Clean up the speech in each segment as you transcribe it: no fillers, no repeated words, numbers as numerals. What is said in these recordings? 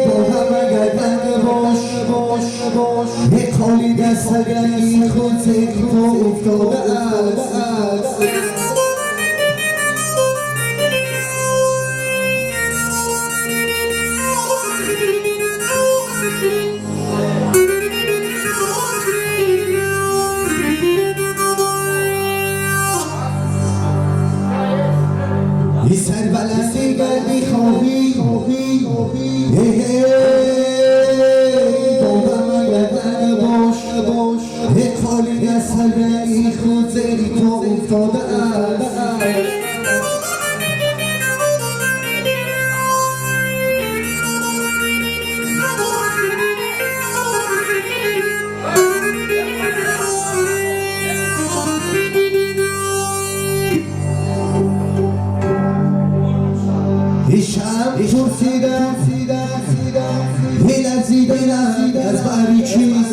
با هم اگر باش باش باش خالی دست اگر خود تو افتاده است. سربلندی گر میخواهی با من اگر باش باش خالی از سر خود زیر تو افتاده است. شب پرسیدم لرزیدم از بهر چیز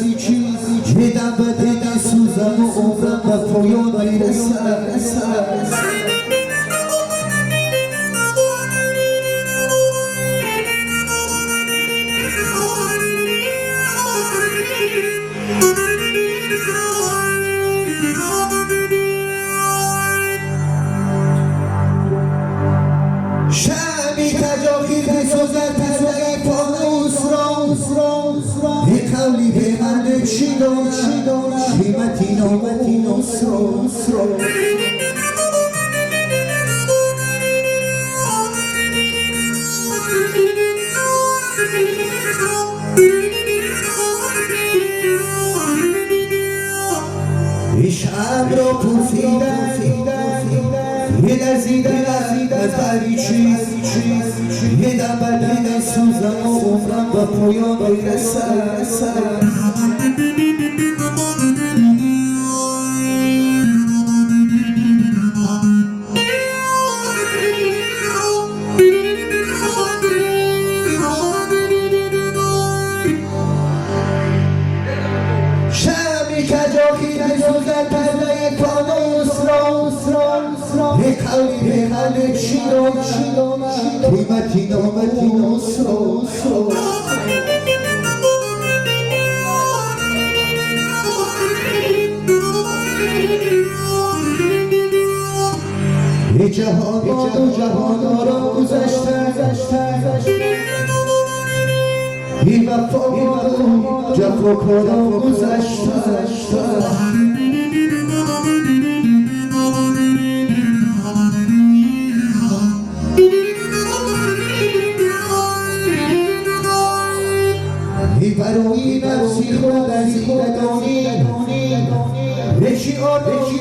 دم به دم سوزم و عمرم به پایان میرسد. قولی به من چی دارم قیمتی نامتی نصرا شب را پرسیدم لرزیدم از بهر چیز دم به دم سوزم و عمرم به پایان میرسد. شبی که جاخی بسوزد پرده فانوس را قولی به من چی دارم قیمتی نامتی نصرا جهان و جهان را گذشته بی وفا و جفاکارا گذشته. برای نفسی خود از زندگانی چی آرایی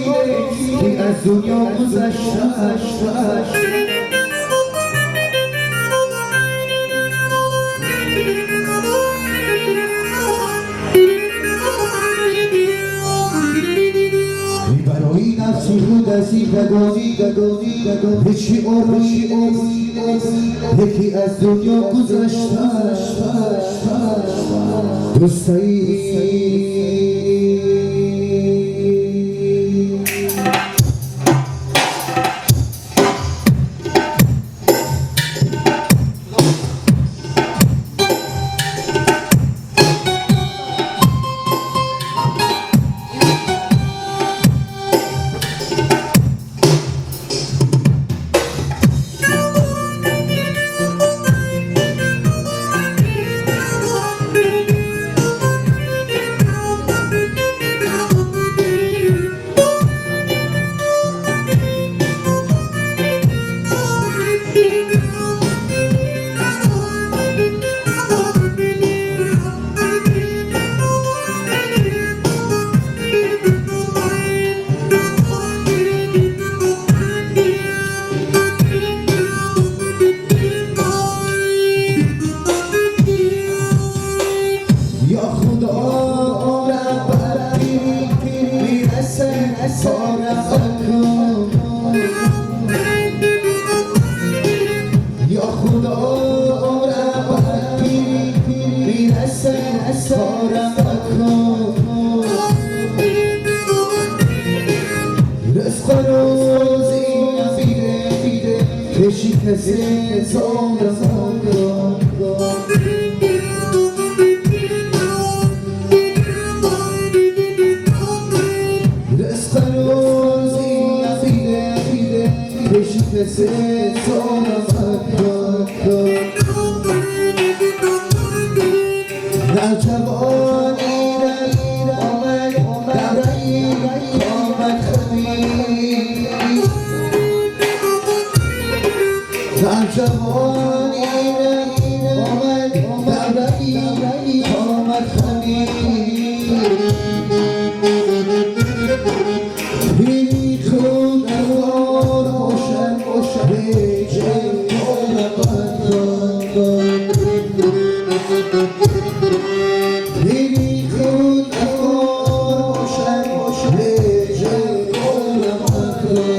که از دنیا گذشته. برای نفسی خود از زندگانی چی آرایی یکی از دنیا گذشته. دوستایی Пеши касе зорам макун. Ризқу рӯзӣ надида, пеши касе зорам макун. Дар ҷавонӣ омад давраи қомат хамид, дар ҷавонӣ омад давраи қомат хамид. Пири худ афкор бошад, ҳеҷ афкорам макун. Пири худ афкор бошад, ҳеҷ афкорам макун.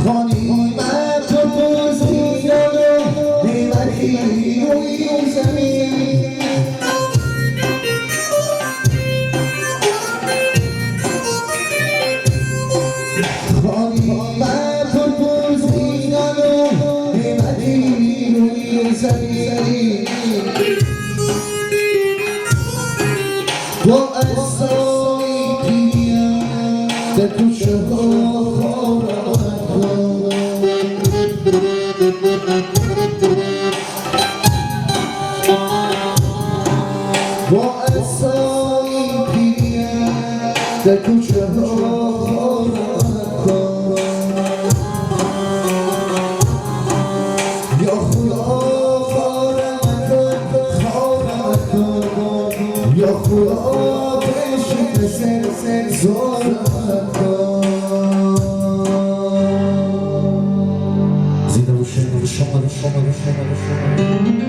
Хони ман пур зиёду неъмати рӯи замин, хони ман пур зиёду неъмати рӯи замин. Бо асои пириям дар кӯчаҳо хорам макун. Бо асои пириям дар кӯчаҳо хорам макун. Ё Худо, хорам макун, хорам макун. Ё Худо, пеши касе зорам макун. Зинда бошед, шумо, шумо, шумо, шумо.